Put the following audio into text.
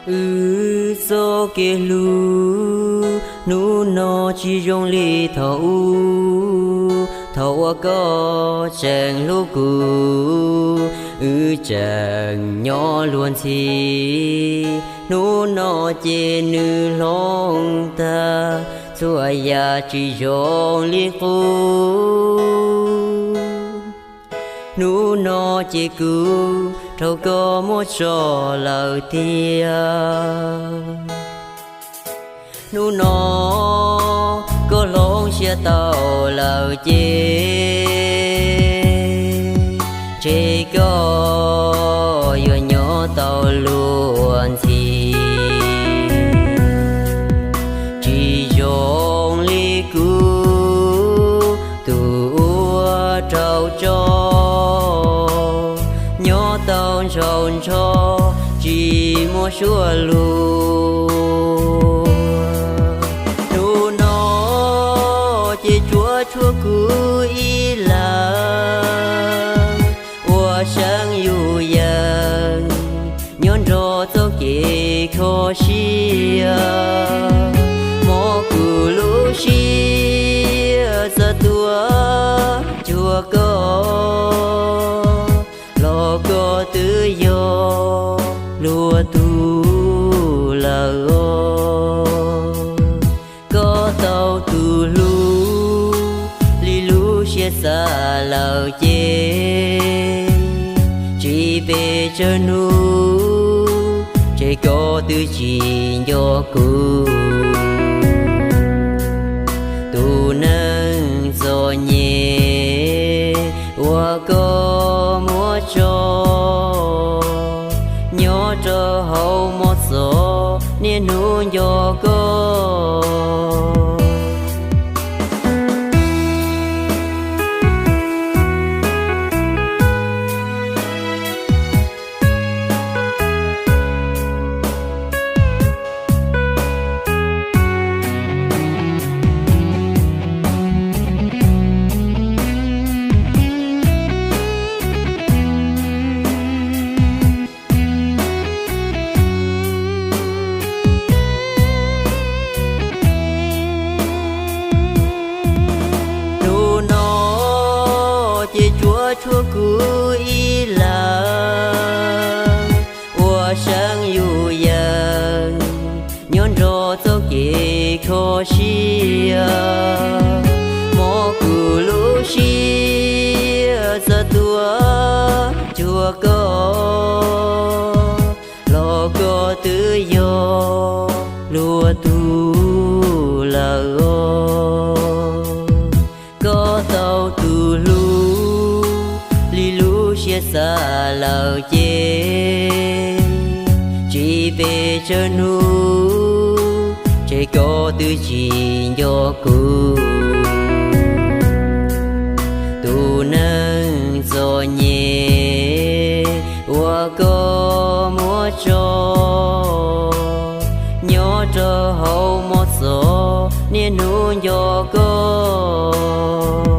Wb txoj kev hlub hnub no tsis zoo li thaum ub, thaum uas koj tseem hlub kuv, wb tseem nyob luag ntxhi. Hnub no ces nws hloov tag, txhua yam tsis zoo li qub. Hnub no ces kuv raug koj muab tso lawm tiag. Hnub no koj hloov siab tau lawm ces, ntshe koj yuav nyob tau luag ntxhi. Tsis zoo li kuv tus uas raug tso, nyob tau ntshaus ntsho tsis muaj suab luag. Hnub no ces tsuas tshuav kuv ib leeg uas seev yus yees, nyob nrog txoj kev kho siab. Hmo kuv lub siab txawm tuaj cuag koj, los koj twb yog luag tus lawm os. Koj tau tus hlub li lub siab xav lawm ces, tsis pes tsawg hnub ces koj twb tsis nco kuv. Tus neeg txom nyem uas koj muab tso, nyob rau hauv mov txov niaj hnub nco koj. Hnub no ces tsuas tshuav kuv ib leeg uas seev yus yees, nyob nrog txoj kev kho siab. Hmo kuv lub siab txawm tuaj cuag koj, los koj twb yog luag tus lawm os. Koj tau tus hlub li lub siab xav lawm ces, tsis pes tsawg hnub ces koj twb tsis nco kuv. Tus neeg txom nyem uas koj muab tso, nyob rau hauv mov txov niaj hnub nco koj.